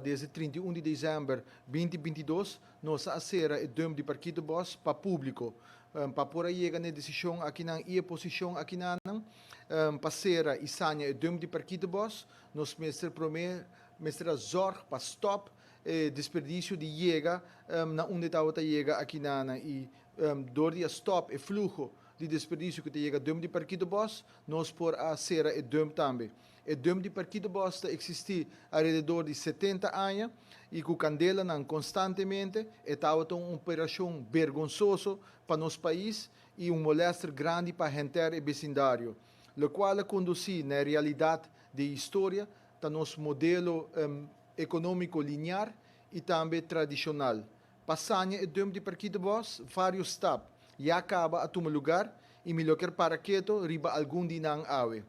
Desde 31 di december 2022, nos a sera e dump di Parkietenbos pa publico. Pa por a yega na e decision akinan y e posicion akinan, pa sera y sania e dump di Parkietenbos, nos mester prome mester a zorg pa stop e desperdicio di yega na unda tabata yega akinan y door di a stop e fluho di desperdicio cu ta yega dump di Parkietenbos, nos por a sera e dump tambe. E dump di Parkietenbos ta existi alrededor di 70 aña y cu candelanan constantemente, e tabata un operacion bergonsoso pa nos pais y un molester grandi pa henter e vecindario. Locual a conduci na realidad di historia ta nos modelo economico lineal y tambe tradicional. Pa sania e dump di Parkietenbos, varios stap ya caba a tuma lugar y mi lo kier para keto riba algun di nan awe.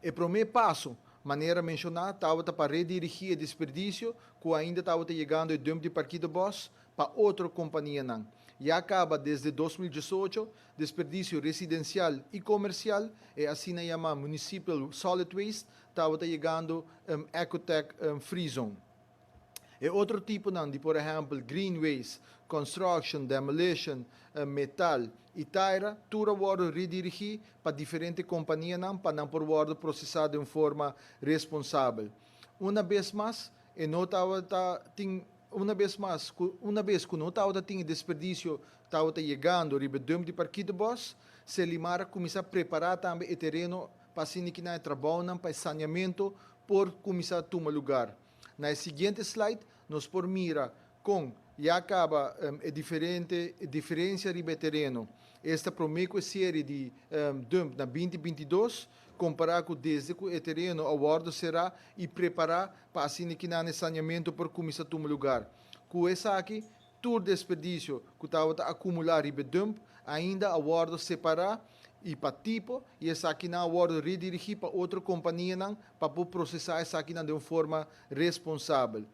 E prome paso, manera menciona, tabata pa redirigi e desperdicio cu ainda tabata yegando e dump di Parkietenbos pa otro companianan. Ya caba desde 2018, desperdicio residencial y comercial, e asina yama Municipal Solid Waste, tabata yegando Ecotech Free Zone. E otro tiponan di, por ehempel, green waste, construction, demolition, metal y tire, tur a wordo redirigi pa diferente companianan pa nan por wordo procesa di un forma responsabel. Un bes mas, e no tabata tin un bes mas, un bes cu no tabata tin desperdicio tabata yegando riba dump di Parkietenbos, Serlimar a cuminsa prepara tambe e tereno pa asina cu e trabou pa saneamento por cuminsa tuma lugar. Na siguiente slide, nos por mira con ya caba e diferente diferencia riba tereno. Esta prome serie di dump na 2022, compara cu desde cu e tereno a wordo sera y prepara pa asina cu e saneamento por cuminsa tuma lugar. Cu esaki, tur desperdicio cu tabata acumula riba dump, ainda a wordo separa y pa tipo y esakinan a wordo redirigi pa otro companianan pa procesa esakinan di un forma responsabel.